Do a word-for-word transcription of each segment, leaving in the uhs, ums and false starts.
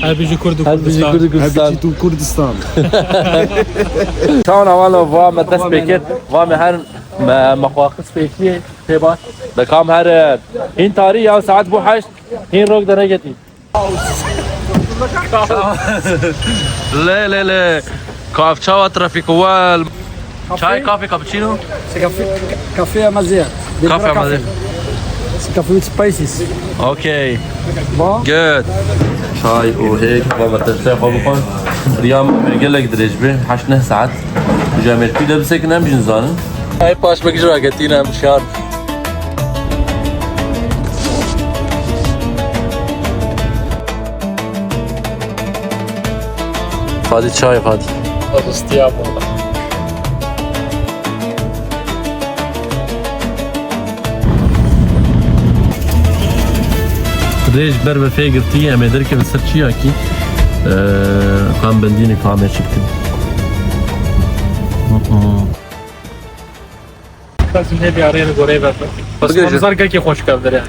Her bijî Kurd û Her bijî Kurdistan. Kurd û Kurdistan. Çawan awalo va me dest pê kir, va me her me, me xwe xist pêşiyê tê baş. Dekam her, e, hîn tarî ya saet bû heşt, hîn rok denegetî. Lê, lê, lê. Kaf çawa trafîk wel. Çay, kafê, cappuccino? C'est café, café amazé. Des Café vrais amazé. Cafés. C'est café with spices. Okay. Bon. Good. Çay û hêk, baba te çay xwe bixwe. Riyam gelek dirêj be, heşt neh saet. Ji Amerîkî de bisekin em jî nizanin. Ay paş bek ji ragetîne em şar. Fadî çay Fadî. Ristiya bû. Rêj ber bi fê girtî, em ê derkevin ser çiyakî. Eee, xam bendînê kamê çi bikin. Hı hı. Lazim ne bir araya göre ver. Bas Bugün- manzar gaki hoş kaldır yani.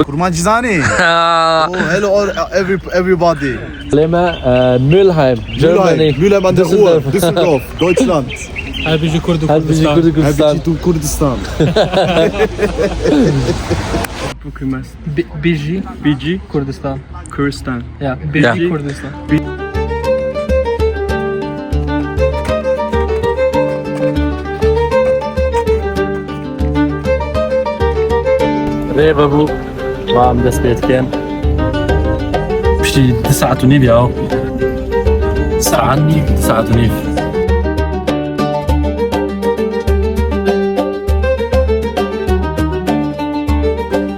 Kurmancî zanî? Oh, hello all, every, everybody. Lê me, e, Mülheim, Germany. Mülheim, Mülheim an der Ruhr, Düsseldorf. Düsseldorf, Deutschland. Her bijî Kurd û Her bijî Kurdistan. Kurd û Kurdistan. Her bijî Kurd û Kurdistan. Bi-, bijî Bijî Kurdistan. Kurdistan. Ya, bijî Ya. Kurdistan. Rê vebû. Ma em dest pê dikin. Piştî du saet û nîv ya. Saet, saet û nîv.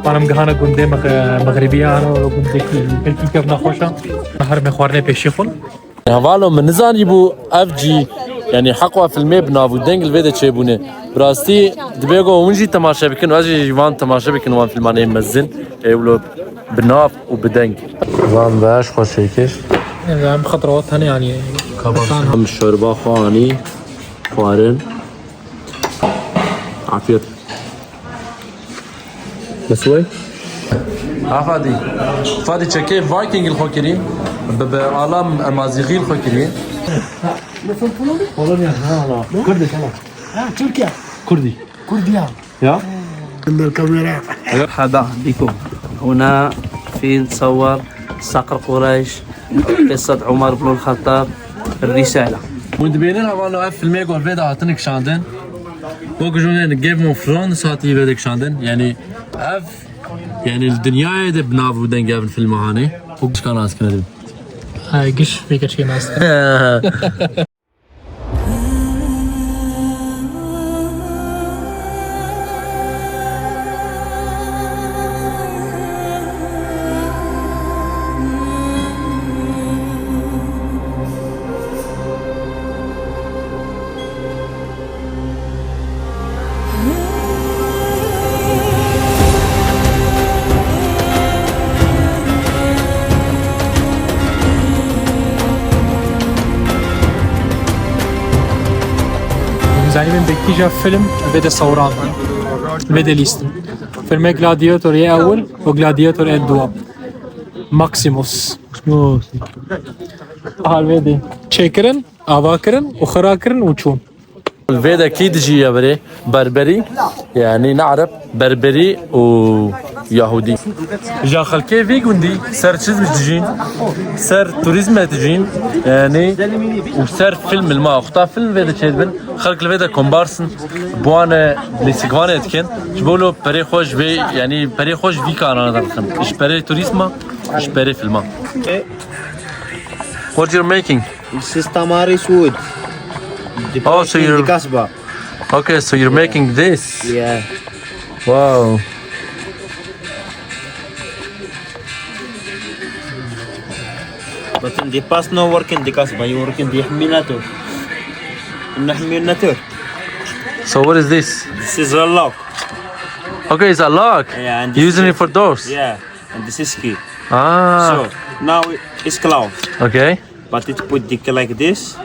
Xanim gihana gundê Mex-, Mexribî ya, ano gundekî gelkî kevna xweş e. Her me xwarinê pêşî xwin. Hevalo min nizanîbû ev cî, yanî heqwa filmê bi nav û deng li vê de çêbûne. Bi rastî dibê ku hûn jî temaşe bikin û ez jî ji van temaşe bikin wan filmanê mezin. Ê wilo bi nav û bi deng. Van beş xweş çêkir. Em xetrawa tenê anî. Em şorba xwe anî. Xwarin. Afiyet. Mesûwey? Ha Fadî. Fadî çekê Viking li xwe kirî. Bi, bi alam emazîxî li xwe kirî. Polonya, ha, ha. Kurdish, ha. Ha, Türkiye. Kurdî. Kurdiya. Ya? Bil kamera. Heda, dîko. Hûna fîn, sewar, Saqr Qureyş, qissat Umar ibn al-Khattab, Risale. Hûn dibînin hevalno ev filmê ku vê de hatine kişandin. Wek ji Game of Thrones hatî vê de kişandin. Yanî ev, yanî li dinyayê de bi nav û deng ev filma hanê. Û çika nas kine dibin. Ha, giş vê keçê nas kine. Zanîbin bi kîja film vê de sewran, vê de lîstin. Filmê Gladiator yê ewil û Gladiator yê duwa. Maximus. Hal vê de çêkirin, ava kirin û xira kirin û çûn. Vê de kî dijiye birê? Berberî, yanî ne Ereb, Berberî û Yahudî. Ja xelkê vî gundî ser çi dijîn? Ser turîzme dijîn, yanî û ser film, li ma xwe ta film vê de çêdibin. Xelk li vê de kombarsin, bi wan lîstikvanê dikin. Ji bo lo perê xwe ji vê, yanî perê xwe ji vî karana derdixin. Ji perê turîzma, ji perê filma. What you're making? This is tamaris wood. Oh, so you're the kasba. Okay, so you're making this? Yeah. Wow. But in the past, no work in the kasba. You work in the يحمي الناتور. نحمي الناتور. So what is this? This is a lock. Okay, it's a lock. Yeah, and this Using is it for doors. Yeah, and this is key. Ah. So now it's closed. Okay. But it put the key like this.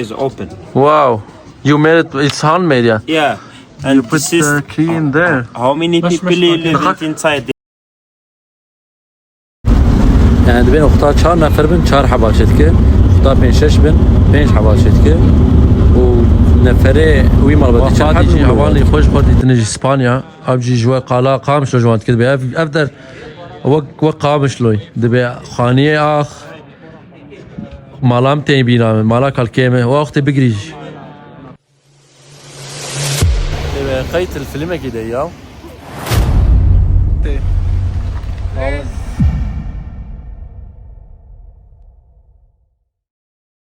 It's open. Wow. You made it, it's handmade, yeah? Yeah. And you put this is the key in there. How many people live inside? Yani dibên oxta çar nefer bin, çar heba çêdike. Oxta pênc şeş bin, pênc heba çêdike. Û neferê wî malbetî çend heb bin, hevalê xwe ji xwe dîtine jî Spanya. Ev jî ji we qala Qamişlo ji wan dike. Dibe ev, ev der wek, wek Qamişloy. Dibe xaniyê ax, mala min tê bîra min, mala kalkê min. Wextê bigirî jî. Ê, qey til filmekî de ya. Tê.